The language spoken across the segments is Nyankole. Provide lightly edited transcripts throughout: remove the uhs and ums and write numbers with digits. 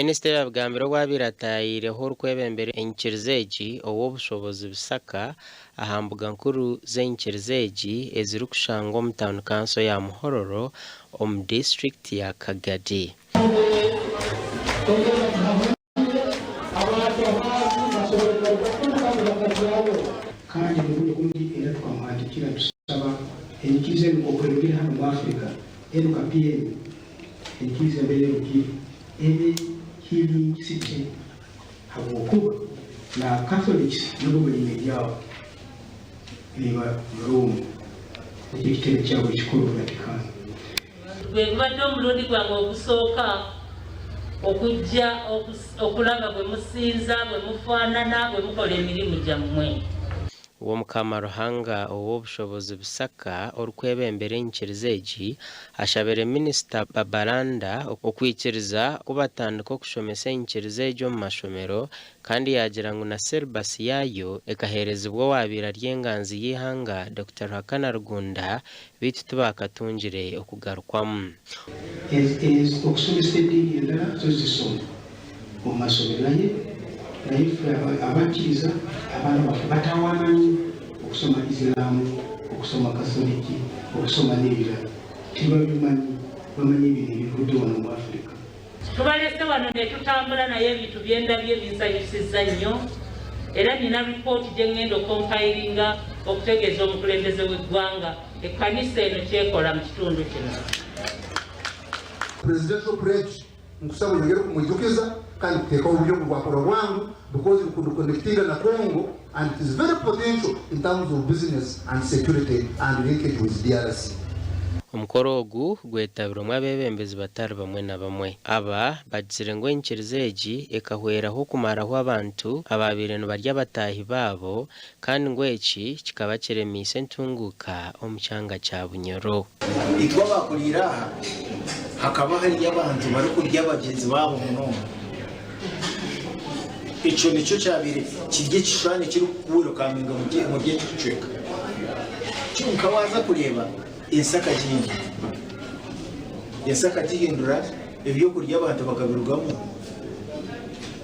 Minisita ebi abigambire obu abaire ataayiireho orikwebembera enyikiriza egi Ow'obushobozi Bisaka aha mbuga nkuru z'enyikiriza egi ezirikushangwa omu tauni kanso ya Muhororo omu disiturikiti ya Kagadi. Kandi omurundi ogundi era tukamuhandikira nitusaba enyikiriza enu nk'oku erugire hanu omu Africa, enu KPN, enyikiriza mbere erugire, ebe Healing City habwokuba na Catholics nabo baine ebyabo niba Rome nikyo ekitebe kyabo ekikuru Vatican. Gwe gubadde omulundi gwange ogusooka okujja okulaba bwe musinza, bwe mufaanana, bwe mukola emirimu gyammwe. W'Omukama Ruhanga Ow'obushobozi Bisaka orikwebembera enyikiriza egi ashabire Minisita Babalanda okwikiriza ku batandika okushomesa enyikiriza egi omu mashomero kandi yaagira ngu na syllabus yaayo ekaheerezibwa owaabaire ari enganzi y'eihanga Dokita Ruhakana Rugunda beitu tibaakatungire okugarukwamu. Okusomesa ediini endara zo zisoma omu masomero naye naye ffe abakiriza abaana baffe batawaana nnyo okusoma Islam, okusoma Katholiki, okusoma nebirala tebabimanyi bamanyi bino ebivudde wano mu Africa. Tubalese wano netutambula naye ebintu byendabye binsanyusizza nnyo era nina ripooti gyengenda okompilinga okutegeeza omukulembeze w'eggwanga ekkanisa eno kyekola mu kitundu kino. Presidential pledge nkusaba oyongere kumwijukiza kandi kuteekaho oburyo ngu bwakora bwangu because bikuconnectinga na Congo and it is very potential in terms of business and security and linkage with DRC. Omukoro ogu gwetabirwemu abeebembezi batari bamwe na bamwe. Aba bagizire ngu enyikiriza egi ekahweraho kumaraho abantu abaabaire nibarya bataahi baabo kandi ngu eki kikaba kiremiise entunguuka omu kyanga kya Bunyoro. Itwe abaakuriire aha, hakaba hariyo abantu barikurya bagyenzi baabo munonga. Ekyo nikyo kyabaire kiri ekishushani ekirikukuwelokaminga omuri eki kicweka. Kyonka waaza kureeba, ensi akagihindura. Ensi akagihindura, ebyokurya abantu bakabirugamu,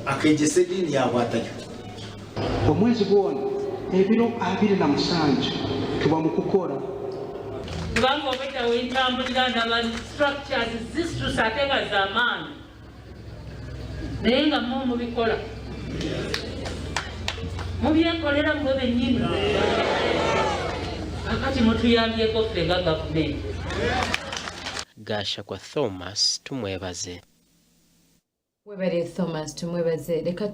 akeegyesa ediini yaahwatayo. Omwezi gwona, ebiro 27, tuba mu kukora. Kubanga obwedda wentambulira ndaba structures zisituse ate nga zamaanyi. Naye nga mmwe mubikola, mubyekolera mmwe bennyini. Kaakati mutuyambyeko ffe nga gavumenti. Gashakwa Thomas Tumwebaze. Webare Thomas Tumwebaze. Reka tu.